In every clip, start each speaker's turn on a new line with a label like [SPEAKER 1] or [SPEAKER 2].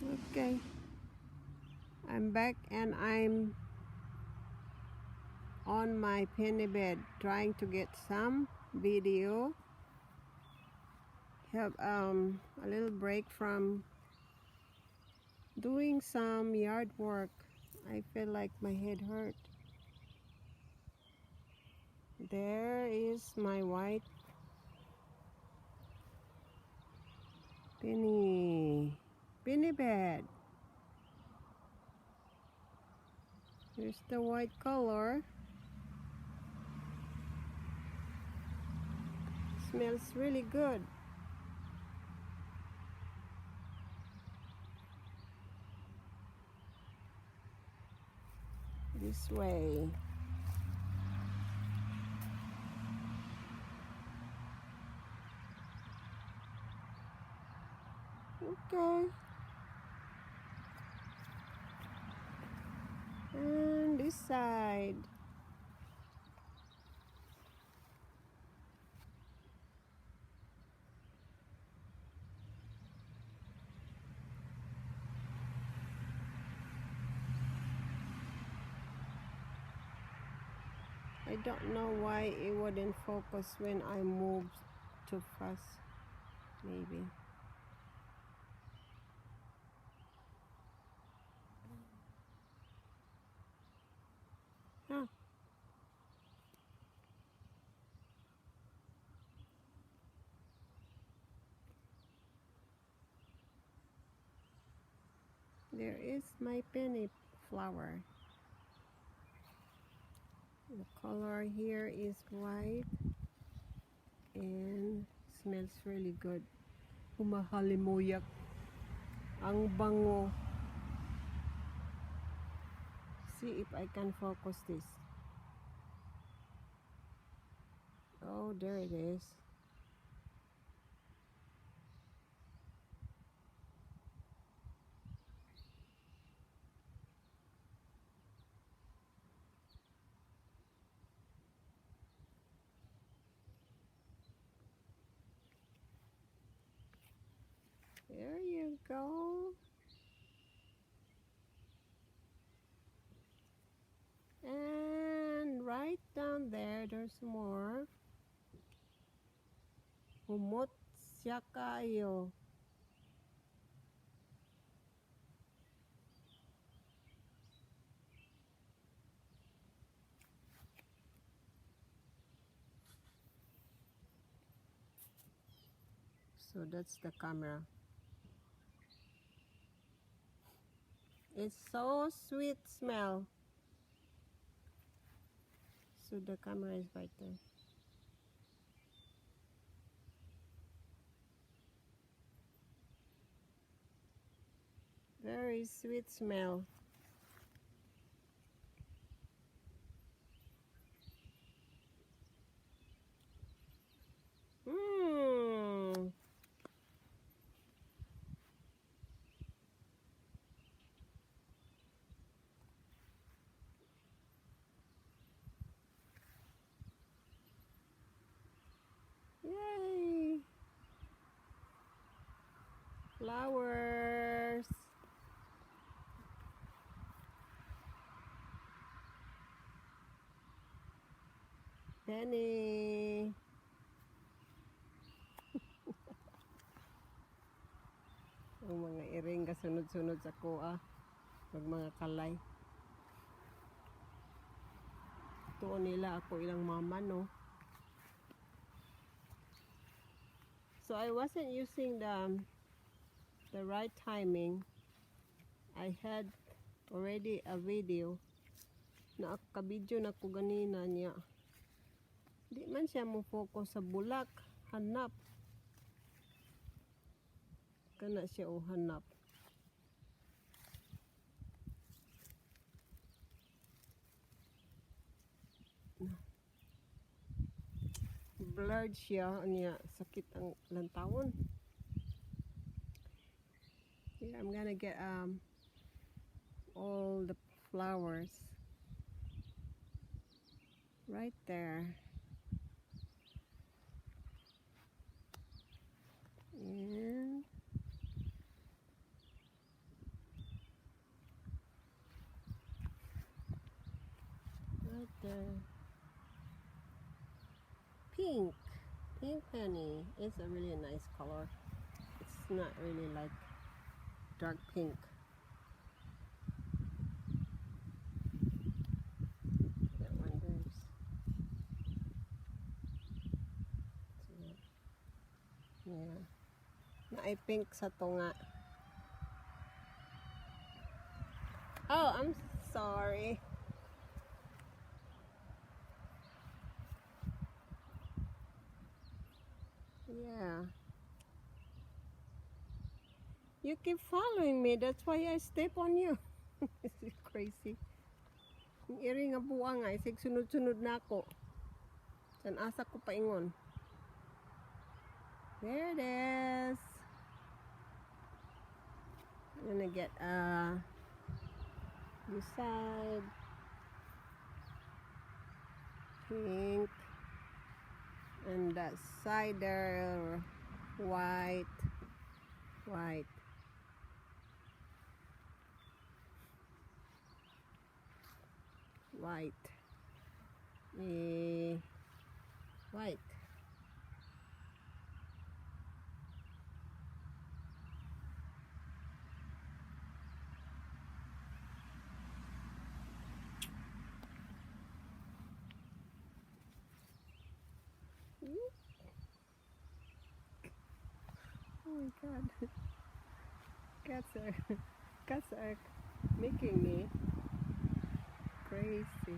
[SPEAKER 1] Okay. I'm back and I'm on my peony bed trying to get some video. Have a little break from doing some yard work. I feel like my head hurt. There is my white peony bed. Here's the white color. Smells really good. This way. Okay. And this side. I don't know why it wouldn't focus when I move too fast. Maybe. Huh. There is my peony flower. The color here is white and smells really good. Humahalimuyak. Ang bango. See if I can focus this. Oh, there it is. There you go. And right down there, there's more. Humot siya kaayo. So that's the camera. It's so sweet smell. So the camera is right there. Very sweet smell. Yay! Flowers. Penny. Ang mga iring kasunod-sunod sa kuha. Pag mga kalay. Tuon nila ako ilang mama, no? So I wasn't using the right timing. I had already a video. Naka-video na ko ganina niya. Di man siya mo focus sa bulak. Hanap. Kana siya o hanap. Blurred siya niya, sakit ang lantawon. Here I'm gonna get all the flowers right there. And There. Pink. Pink penny is a really nice color. It's not really like dark pink. That one there's. See that? Yeah. Naay pink sa tunga. Oh, I'm sorry. Yeah. You keep following me. That's why I step on you. This is crazy. Ang iri nga buang ay sig sunod-sunod na ako. San asa ko paingon. There it is. I'm gonna get this side. Pink. And that side there, white, white. White. Eh, white. Oh my God. Cats are making me crazy.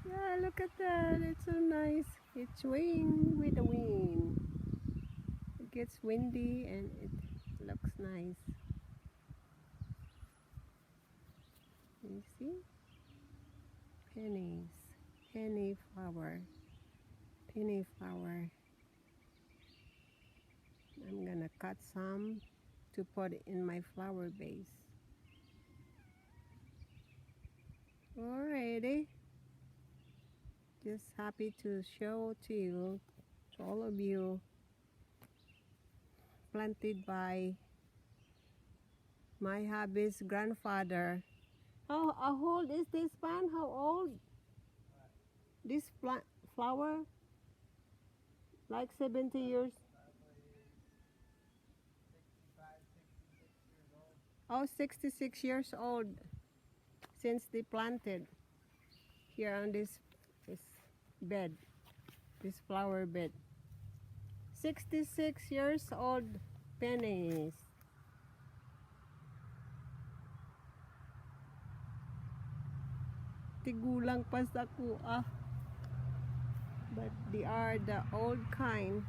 [SPEAKER 1] Yeah, look at that. It's so nice. It's swaying with the wind. It gets windy and it looks nice. You see? Pennies. Penny flower. Penny flower. I'm going to cut some to put in my flower vase. Alrighty. Just happy to show to you, to all of you, planted by my hubby's grandfather. How old is this plant? How old? This flower? Like 70 years? Oh, 66 years old since they planted here on this bed, this flower bed. 66 years old pennies. Tigulang pa sa kuha. But they are the old kind.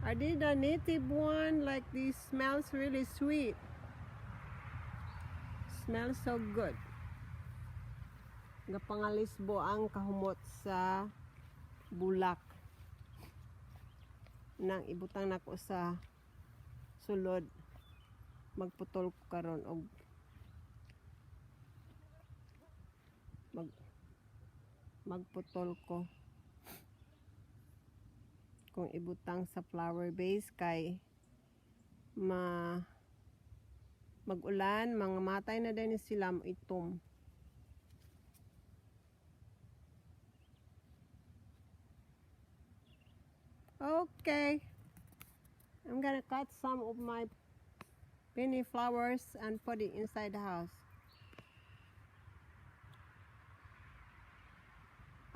[SPEAKER 1] Are they the native one? Like this smells really sweet. Smells so good. Gapangalisbo ang kahumot sa bulak. Nang ibutang nako sa sulod. Magputol ko karon og magputol ko kung ibutang sa flower vase kay mag-ulan, mga matay na din sila itom. Okay, I'm going to cut some of my penny flowers and put it inside the house.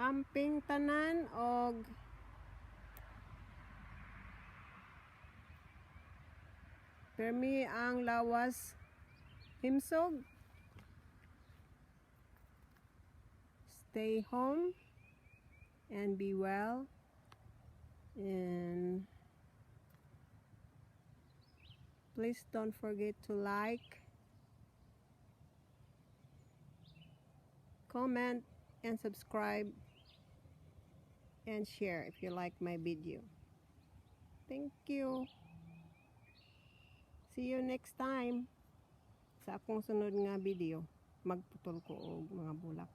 [SPEAKER 1] Amping tanan og permi ang lawas himsog. Stay home and be well, and please don't forget to like, comment, and subscribe, and share if you like my video. Thank you. See you next time sa akong sunod nga video. Magputol ko og mga bulak.